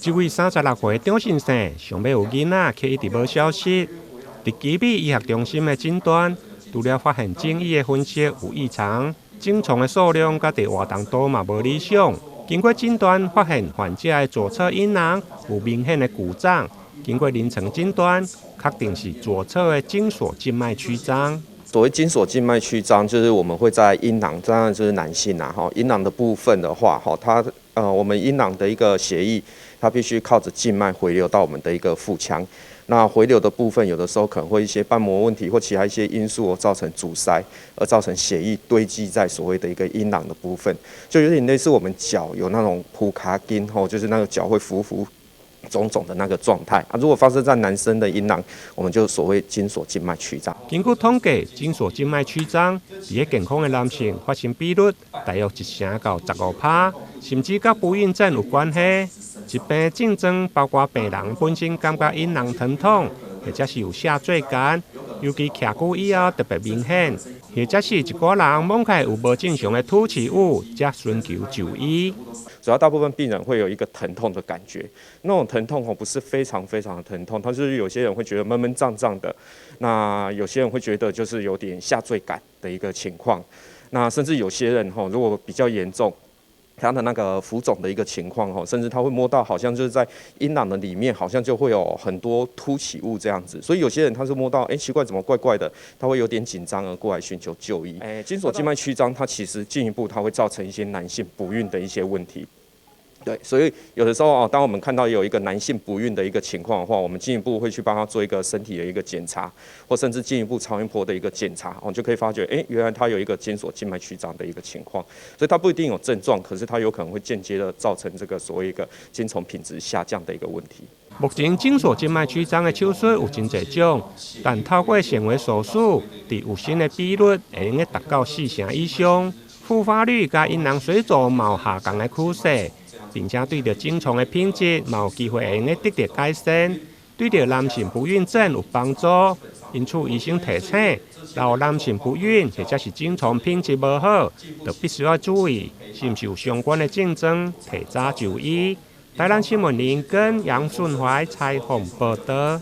這位36歲張先生想欲有囡仔，卻一直無消息。佇奇美醫學中心的診斷，除了發現精液的分析有異常，精蟲的數量佮佇活動度嘛無理想。經過診斷，發現患者的左側陰囊有明顯的鼓脹。經過臨床診斷，確定是左側的精索靜脈曲張。所謂精索靜脈曲張，就是我們會在陰囊，當然就是男性啦，哈，陰囊的部分的話，哈，它我們陰囊的一個血液，它必須靠着靜脈回流到我們的一個腹腔。那回流的部分，有的時候可能會一些瓣膜問題或其他一些因素造成阻塞，而造成血液堆積在所謂的一個陰囊的部分，就有點類似我們腳有那種鋪卡筋，吼，就是那個腳會浮浮腫腫的那個狀態啊。如果發生在男生的陰囊，我們就所謂精索靜脈曲張。根據統計，精索靜脈曲張佇個健康的男性發生比率大約1成到15趴，甚至佮不孕症有關係。疾病症狀包括病人本身感覺陰囊疼痛，或者是有下墜感，尤其徛久以後特別明顯，或者是一寡人摸起來有無正常的凸起物，才尋求就醫。主要大部分病人會有一個疼痛的感覺，那種疼痛吼不是非常非常的疼痛，它就是有些人會覺得悶悶脹脹的，那有些人會覺得就是有點下墜感的一個情況，那甚至有些人吼如果比較嚴重，他的那個浮腫的一個情況吼，甚至他會摸到好像就是在陰囊的裡面，好像就會有很多凸起物這樣子，所以有些人他是摸到，欸，奇怪，怎麼怪怪的，他會有點緊張而過來尋求就醫。欸，精索靜脈曲張，它其實進一步它會造成一些男性不孕的一些問題。對，所以有的時候哦，當我們看到有一個男性不孕的一個情況的話，我們進一步會去幫他做一個身體的一個檢查，或甚至進一步超音波的一個檢查，我們就可以發覺，欸，原來他有一個精索靜脈曲張的一個情況，所以他不一定有症狀，可是他有可能會間接的造成這個所謂一個精蟲品質下降的一個問題。目前精索靜脈曲張的手術有真濟種，但透過顯微手術，佇有新的比率會用得達到4成以上，復發率佮陰囊水腫嘛有下降的趨勢。並且對著精蟲的品質嘛有機會會用得得到改善，對著男性不孕症有幫助。因此，醫生提醒，若有男性不孕或者是精蟲品質無好，就必須要注意是毋是有相關的症狀，提早就醫。台南新聞林根楊順懷採訪報道。